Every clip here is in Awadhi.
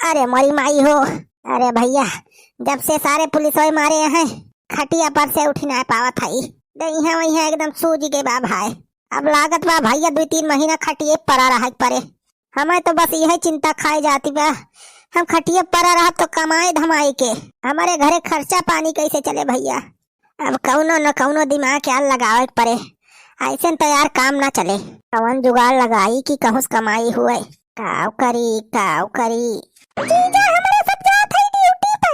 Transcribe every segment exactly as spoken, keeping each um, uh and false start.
अरे मोरी माई हो, अरे भइया, जब से सारे पुलिस वाले मारे हैं, खटिया पर से उठ नाहीं पावत हई। देहिया वहिया एकदम सूज गे बा भाई। अब लागत बा भइया, दुइ तीन महीना खटिये परा रहे के परे। हमें तो बस इहे चिंता खाए जाती बा, हम खटिये परा रहब तो कमाए धमाए के, हमरे घरे खर्चा पानी कैसे चले भइया? अब कउनो न कउनो दिमाग यार लगावे के परे, अइसे न तो यार काम ना चले। कवन जुगाड़ लगाई कि कहूँ से कमाई हुए? काव करी, काव करी? जीजा, हमरे सब जात है ड्यूटी पे।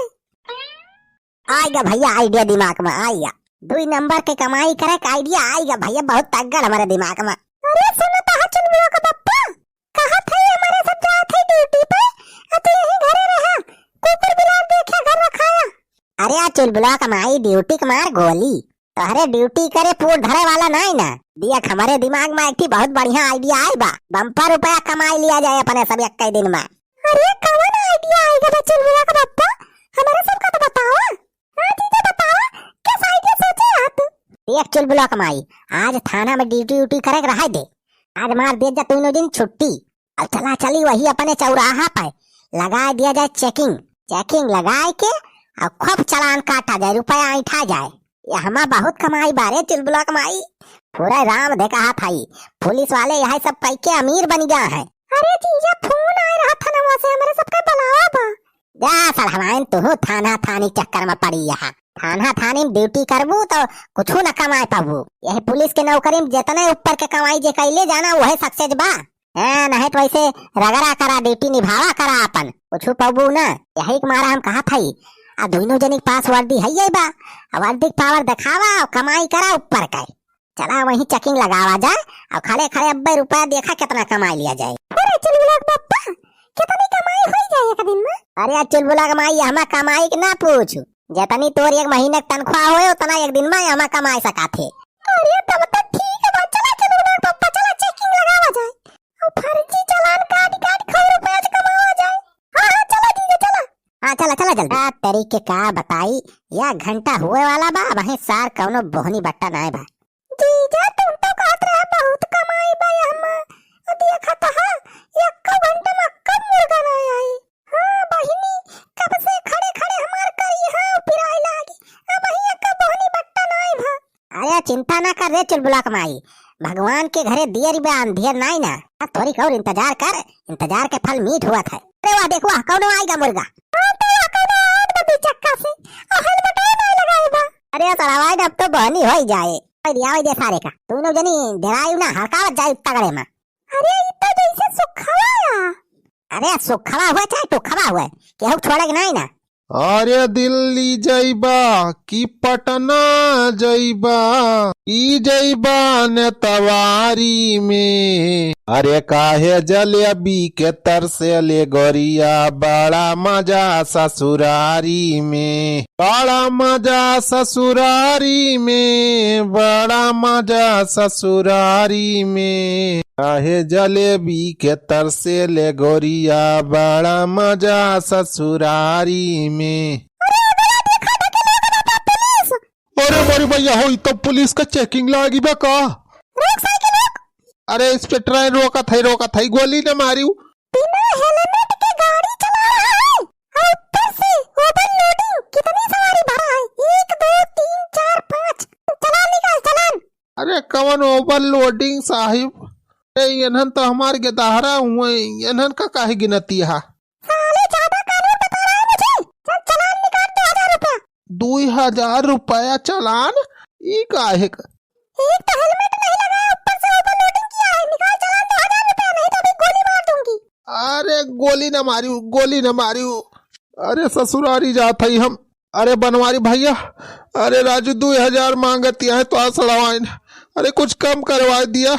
आइगा भइया idea दिमाग में, आइगा। दुई नंबर के कमाई करे के idea आइगा भइया, बहुत तगड़ हमरे दिमाग में। अरे सुनो तो, हाँ, चुलबुला का पप्पा, कहत है हमरे सब जात है ड्यूटी पे, आ तू यहीं घरे रहा, कुकुर बिलार देखे घर रखाया। अरे आ चुलबुला का माई, ड्यूटी के मार गोली, तोहरे ड्यूटी करे पूर धरे वाला नाई ना। देख, हमरे दिमाग में एक ठे बहुत बढ़िया idea आए बा, बम्पर रुपया कमाई लिया जाए अपने सब एक दिन में। अरे कवन idea आइगा बा चुलबुला का पप्पा, हमरे सबका तो बतावा। हाँ जीजा बतावा, कैसा idea सोचे हा तू? देख चुलबुला का माई, आज थाना में ड्यूटी उटी करे के रहे दे, आज मार दे जा तीनों दिन छुट्टी। अब चला चली वही अपने चौराहा पे लगाए दिया जाए checking, checking लगाए के और खूब चालान काटा जाए, रुपया ऐंठा जाए। ये हमा बहुत कमाई बारे चुलबुला कमाई। पूरा राम देखा हाथ आई, पुलिस वाले यहाँ सब पै के अमीर बन गया है। अरे जीजा फोन आए रहा थाना से, हमरे सबका बुलावा बा। जा सड़हवाइन, तुहू थाना थानी चक्कर में पड़ी यहाँ। थाना थानी में ड्यूटी करबू तो कुछू न कमाए पाबू। यही पुलिस के नौकरी में जितने ऊपर के कमाई जे कैले जाना वही सक्सेस बा। हाँ, नहीं तो ऐसे रगड़ा करा, ड्यूटी निभावा करा अपन, कुछू पाबू ना। यही के मारा हम कहत हई, आ दोनों जनी के पास वर्दी है ये बा, आ वर्दी के पावर दिखावा और कमाई करा ऊपर का। चला वहीं चेकिंग लगावा जाए और खड़े खड़े अब्बे रुपया देखा कितना कमाई लिया जाए। अरे चुलबुला के पप्पा, कितनी कमाई होई जाए एक दिन में? अरे चुलबुला के माई, हमा कमाई के ना पूछ, जितनी तोर एक महीने के तनख्वाह होए उतना एक दिन में हमा कमाई सका थे। अरे तब तो ठीक है, चला चुलबुला के पप्पा, चला चेकिंग लगावा जाए और फर्जी चालान काट काट खौर पैस कमावा जाए। हाँ हाँ चला जीजा चला। हाँ चला चला जल्दी। आ तेरी के का बताई, या घंटा हुए वाला बा, वहीं सार कौनो बोहनी बट्टा नाय बा। जीजा, तुम तो कहत रहे बहुत कमाई बा एहमा। अ देखत ह, एक्को घंटा में एक्को मुर्गा ना आई। हाँ बहिनी, कब से खड़े खड़े हमार करी हाँ पिराए लागी। अब ही एक्को बोहनी बट्टा ना आई भा। अरे चिंता ना कर रे चुलबुला के माई, भगवान के घरे दियर बा अंधियर नाई ना। अब थोड़ी और इंतजार कर, इंतजार के फल मीठ हुआ था। अरे वाह देख वाह, कौनो आएगा मुर्गा। हाँ तो वाह, कौनो आवत बा दुई चक्का से। आ हेलमेट ना लगाए बा। अरे सड़वाइन, अब तो बहनी होई जाए। ओए दिया, ओए दे सारे का। दोनों जनी डेरायु ना, हड़कावत जाए तगड़े में। अरे, ई तो जैसे सुखवा या। अरे, सुखवा हुए चाहे टुखवा हुए, केहू छोड़े के नाई ना। अरे, दिल्ली जइबा कि पटना जइबा, ई जइबा नेतवारी में। अरे काहे जलेबी के तरसेले गोरिया, बड़ा मजा ससुरारी में, बड़ा मजा ससुरारी में, बड़ा मजा ससुरारी में। काहे जलेबी के तरसेले गोरिया, बड़ा मजा ससुरारी में। अरे मोरी भैया हो, ई तो पुलिस का चेकिंग लागी बा का? रोक साइकिल रोक। अरे इंस्पेक्टर, रोकत है, रोकत है, गोली न मारियो। बिना हेलमेट के गाड़ी चला रहा है और ऊपर से ओवरलोडिंग। कितनी सवारी भरा है? एक, दो, तीन, चार, पाँच। चालान निकाल, चालान। अरे कवन ओवरलोडिंग साहिब? ए, इन्हन तो हमार गेदहरा हुए, इन्हन का काहे गिनती हा? साले ज्यादा कानून बता रहा है मुझे। चल चालान निकाल दो हजार रुपया। दुई हजार रुपया चालान? ई काहे का? एक तो हेलमेट नहीं लगाया, ऊपर से ओवरलोडिंग किया है। निकाल चालान दो हजार रुपया, नहीं तो अभी गोली मार दूंगी। अरे गोली न मारियो, गोली न मारियो। अरे ससुरारी जात हई हम। अरे बनवारी भैया, अरे राजू दुई हजार मांगत है तो आ सड़वाइन। अरे कुछ कम करवा दिया।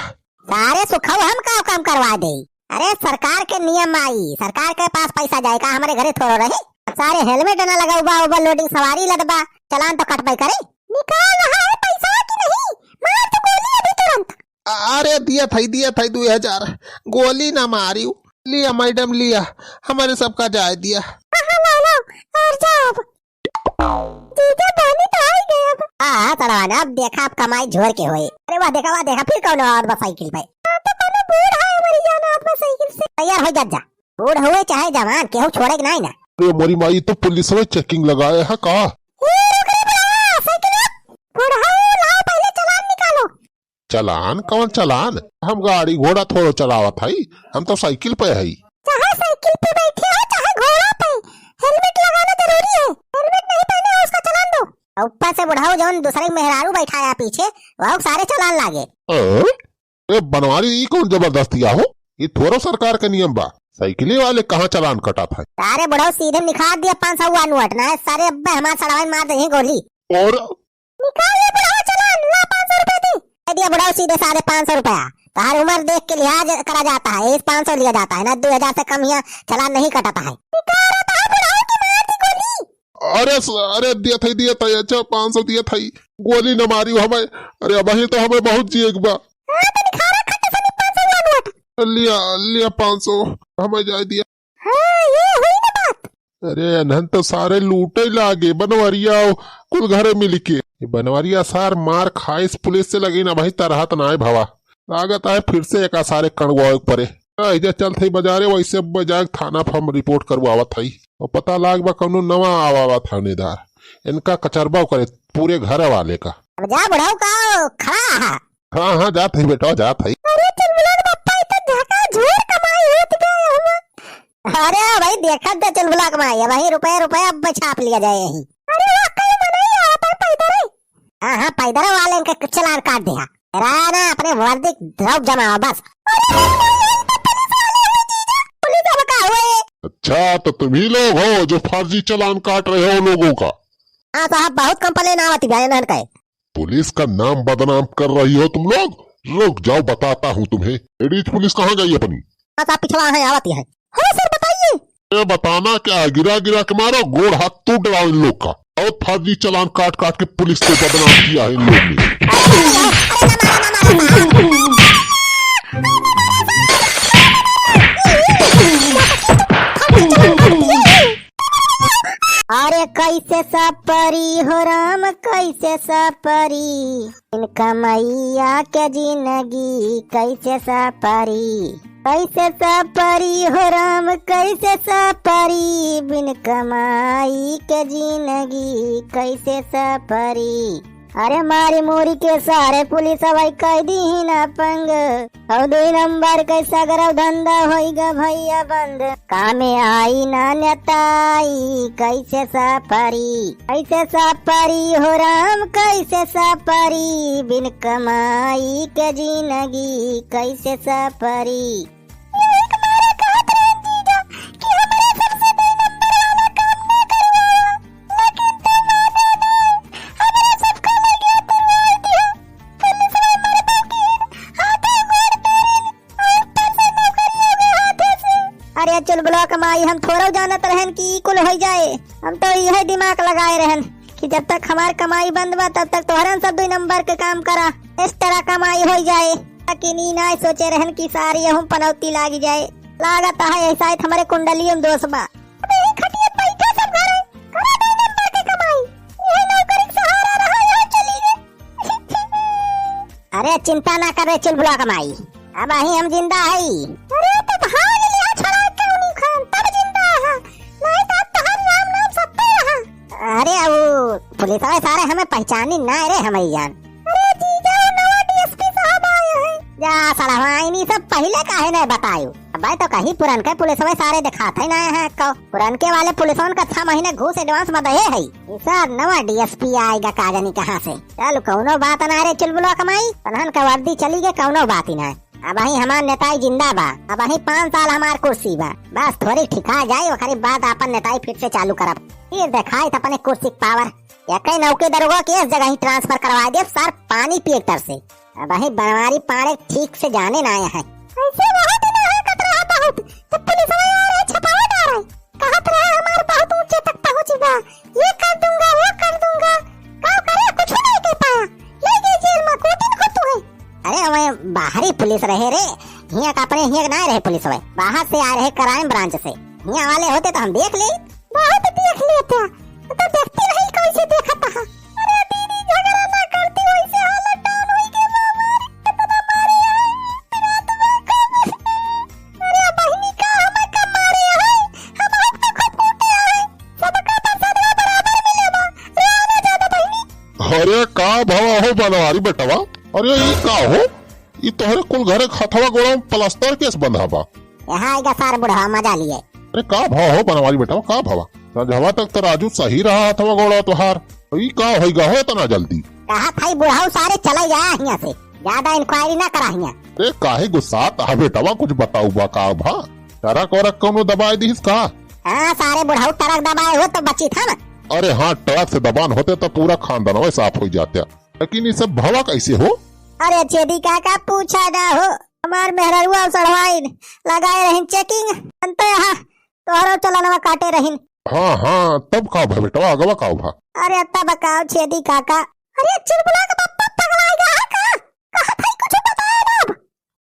सारे सुखऊ हम का कम करवा दे? अरे सरकार के नियम आई, सरकार के पास पैसा जाए का, हमरे घरे थोड़ो रहे। सारे हेलमेट ना लगाऊ बा, ओवरलोडिंग सवारी लद बा, चालान तो कटबे करे। निकाल रहा है पैसा कि नहीं? मार तो गोली अभी तुरंत। अरे दिया थाई, दिया थाई दुई हजार। गोली ना मारियो। लिया मैडम लिया, हमरे सबका जाए दिया। हाँ, हाँ, ला लो, और जाओ अब। जीजा बहनी तो आई गए अब। हाँ, हाँ, सड़वाइन, अब देखा, अब कमाई झोर के होए। अरे वाह, देखा, वाह, देखा, फिर कौनो आवत बा साइकिल पे। हाँ, तो कौनो बूढ़ है, मरी जाना आवत बा साइकिल से। तैयार हो जा, जा। बूढ़ हुए चाहे जवान, केहू छोड़े के नाहीं ना। अरे मोरी माई, तो पुलिस में checking लगाए है का? ए, रुक रे बुढ़वा, साइकिल रोक। बुढ़ऊ, लाओ पहले चालान निकालो। चालान? कौन चालान? हम गाड़ी घोड़ा थोड़ो चलावत हई, हम तो साइकिल पे हई। चाहे साइकिल पे बैठे हो, चाहे घोड़ा पे, helmet लगाना जरूरी है। Helmet नहीं पहने हो, उसका चालान दो। और ऊपर से बुढ़ऊ जौन दूसरे के मेहरारू बैठाया पीछे, वह सारे चालान लागे। हाँ? ए बनवारी, ई कौन जबरदस्ती आहो? ई थोड़ो सरकार के नियम बा। साइकिले वाले कहाँ चालान कटात है? अरे बुढ़ऊ, सीधे निकाल दिया पाँच सौ वाला नोट ना, सारे अब्बे हमार सड़वाई मार दे गोली। और निकाल ले बुढ़ऊ चालान, ला पाँच सौ रुपया दे। दे दिया बुढ़ऊ सीधे साढ़े पाँच सौ रुपया। तोहार उम्र देख के लिहाज करा जाता है, इस पाँच सौ लिया जाता है ना, दो हजार से कम यहाँ चालान नहीं कटाता है। निकाल रहा है बुढ़ऊ की मार दी गोली। अरे स-, अरे दिया था, दिया था, अच्छा पाँच सौ दिया था, गोली न मारी हमें। अरे अबही तो हमें बहुत जिएक बा। हाँ, तो दिखा रहा खट्टे सनी पाँच सौ वाला नोट। लिया, लिया पाँच सौ, हमें जाए दिया। हाँ, ये हुई ना बात। अरे अनहन तो सारे लूटे लागे बनवरिया कुल घरे मिल के। ये बनवरिया सार मार खाइस पुलिस से, लगी ना भाई तरहत ना है भवा। लागत है फिर से एक सारे कड़वाए परे। ऐजा चलत हई बजारे, वैसे अब जाए थाना पर हम रिपोर्ट करवावत हई। और पता लाग बा कौनो नवा आवा बा थानेदार। इनका कचरबा करे पूरे घर वाले का। अब जा बुढ़ऊ का खड़ा है। हाँ, हाँ, जात हई बेटा, जात हई। अरे चुलबुला के बप्पा, इतना झका झोर कमाई होत गए हम। अरे भाई, देखत दे चुलबुला कमाई, वही रुपया, रुपया अब छाप लिया जाए यही। अरे वो कई मनई आवत है पैदल है। हाँ, हाँ, पैदल वाले इनका चालान काट दिया। राना अपने वर्दी धोप जमाओ बस। अरे, अरे, अरे, अरे, तो पुलिस वाले हैं जीजा। पुलिस अब का हुए? अच्छा, तो तुम ही लोग हो जो फर्जी चालान काट रहे हो लोगों का? हाँ साहब, बहुत complain आवत ही भाई इन्हन का। पुलिस का नाम बदनाम कर रही हो तुम लोग। रुक जाओ, बताता हूँ तुम्हें। लेडीज पुलिस कहाँ गई अपनी? बस आप पिछवा है, आवत ही है। हाँ सर, बताइए। ये बताना क्या है, गिरा गिरा के मारो, गोड़ हाथ टूट रहा इन लोग का। और फर्जी चालान काट काट के पुलिस को बदनाम किया है इन लोग ने। अरे कैसे सपरी हो राम, कैसे सपरी, बिन कमैया के जिंदगी कैसे सपरी, कैसे सपरी हो राम, कैसे सपरी, बिन कमाई के जिंदगी कैसे सपरी। अरे मारी मुरी के सारे पुलिस वाले कई दीहिन पंग। और दुई नंबर के सगरो धंधा होई गा भैया बंद। कामे आई ना नेताई, कैसे सपरी, कैसे सपरी हो राम, कैसे सपरी, बिन कमाई के जिंदगी कैसे सपरी। यही के मारे कहत रहन जीजा कि हमरे सबसे दुई नंबर वाला काम ना करवाओ, लेकिन तू माने ना, हमरे सबका लगे तुरवाई दिया। पुलिस वाले मारे बाकी हाथे गोड़ तोड़िन, और ऊपर से नौकरिया में हाथे से। अरे चुलबुला कमाई, हम थोड़ा जानत रहन कि ई कुल हो जाए। हम तो यह दिमाग लगाए रहन कि जब तक हमार कमाई बंद बा, तब तक तोहरन सब दुई नंबर के काम करा, इस तरह कमाई हो जाए। लेकिन ई नाय सोचे रहन कि सारी यहूं पनौती लागी जाए। लागत है ऐसा है हमरे कुंडलियों में दोष बा। अबे ई खटिया बैठा सब घरे, करा दुई नंबर के कमाई। यह नौकरी के सहारा रहा, यहाँ चली गए। अरे चिंता ना करे चुलबुला कमाई, अबही हम जिंदा हई। अरे तो भाग लिया छोड़ा के उनी खान, तब जिंदा है, नहीं तो अब तोहर राम नाम सत्य रहा। अरे वो पुलिस वाले सारे हमें पहचानी ना रे हमें जान। अरे जीजा, वो नवा डीएसपी साहब आए हैं। जा साला, वहाँ इन्हीं सब पहले काहे नहीं बतायो? अबे तो कहीं पुरनके पुलिस वाले सारे दिखाते ही ना है को। पुरनके वाले पुलिसवन का छह महीने घूस advance में दहे है। ये सब नवा डीएसपी आएगा का जानी कहाँ से। चल कौनो बात ना रे चुलबुला कमाई, तनहन का वर्दी चली गए कौनो बात ही ना। अबही हमार नेताई जिंदा बा, अबही पाँच साल हमार कुर्सी बा, बस थोड़ी ठिका जाए, ओकरी बाद आपन नेताई फिर से चालू करब, फिर देखाई त अपने कुर्सी के पावर। यकै नौके दरोगा के इस जगह ही ट्रांसफर करवा दे, सर पानी पिए तर से। अबही बनवारी पाड़े ठीक से जाने ना आया है। ऐसे बहुत ही ना है कतरा बहुत, तो पुलिस वाला आ रहा है, छपावा डाल रहा है। कहत रहा हमार बहुत ऊंचे तक पहुंच बा, ये कर दूंगा, वो कर दूंगा। का करे, कुछ नहीं कर पाया, ले गए जेल में, कोटिन को तू है। अरे हमें बाहरी पुलिस रहे रे, हिया का अपने हिया के ना रहे पुलिस, वह बाहर से आ रहे क्राइम ब्रांच से। हिया वाले होते तो हम देख ले। बहुत देख लेते, तो देखते नहीं कैसे देखता है। अरे दीदी झगड़ा ना करती, वैसे हालत डाउन होई के बाबा, कितना मारे है, रात में खूब। अरे बहिनी का हमें का मार अरे का भवा हो बनवारी बेटवा? अरे ई का हो? ई तोहरे कुल घरे के हथवा गोड़वा में प्लास्टर केस बंधा बा। यहाँ आइगा सार बुढ़वा मजा लिए। अरे का भवा हो बनवारी बेटवा, का भवा? संझवा तक तो राजू सही रहा हथवा गोड़वा तोहार। ई का होइगा हो इतना जल्दी? कहा था ई बुढ़ऊ सारे चले गया हियाँ से, ज्यादा इंक्वायरी ना करा हियाँ। अरे काहे गुस्सात हा बेटवा, कुछ बताऊ बा का भा? टरक वरक कौनो दबाए दिहिस का? हाँ सारे बुढ़ऊ टरक दबाए हो तो बची था ना। अरे हाँ, टरक से दबान होते तो पूरा खानदानवा साफ हो जाते। लेकिन ये सब भवा कैसे हो? अरे छेदी काका पूछा ना हो, हमार मेहररुआ सड़वाइन लगाए रहिन चेकिंग, अंत यहाँ तोहरो चलनवा काटे रहिन। हाँ हाँ, तब का भा बेटवा, अगवा का भा? अरे तब का छेदी काका, अरे चुलबुला के बप्पा पगलाएगा है का? कहा था कुछ बताए ना अब।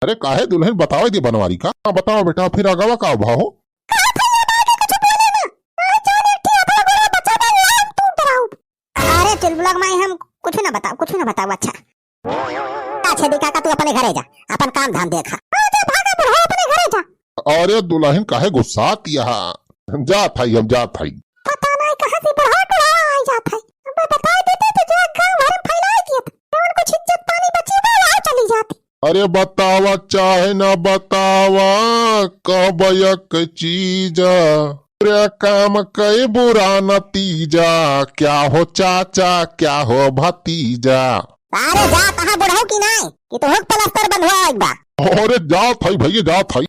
अरे काहे दुल्हन बतावे दे बनवारी का? हाँ, बताओ बेटा, फिर अगवा का भा हो? कहा था ये बात कुछ बोले ना। अरे जान एक ठे अपना बड़ा बच्चा बन लान तू डराऊ। अरे चुलबुला के माई हम कुछ ना बताओ, कुछ ना बताओ। अच्छा। अच्छा छेदी काका तू अपने घरे जा, अपन काम धाम देखा। हाँ, जा भागा बुढ़ऊ अपने घरे जा। अरे दुल्हन काहे गुस्सात हा? जात हई, हम जात हई। पता नहीं कहाँ से बुढ़ऊ टुढ़ऊ आ जात है। अब बता देते तो जो गाँव भर में फैला दिए थे। जवन कुछ इज्जत पानी बची बा, वहाँ चली जाती। अरे बतावा चाहे ना बतावा, कब एक चीज, बुरा काम कई बुरा नतीजा, क्या हो चाचा, क्या हो भतीजा। अरे जात हा बुढ़ऊ की नाई, कि तोहक प्लास्टर बंधवा एक बा। अरे जात हई भैया, जात हई।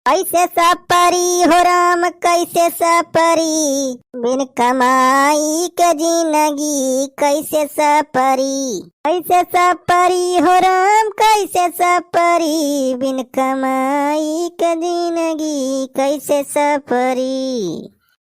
कैसे सपरी हो राम, कैसे सपरी, बिन कमाई के जिंदगी कैसे सपरी। कैसे सपरी हो राम, कैसे सपरी, बिन कमाई के जिंदगी कैसे सपरी।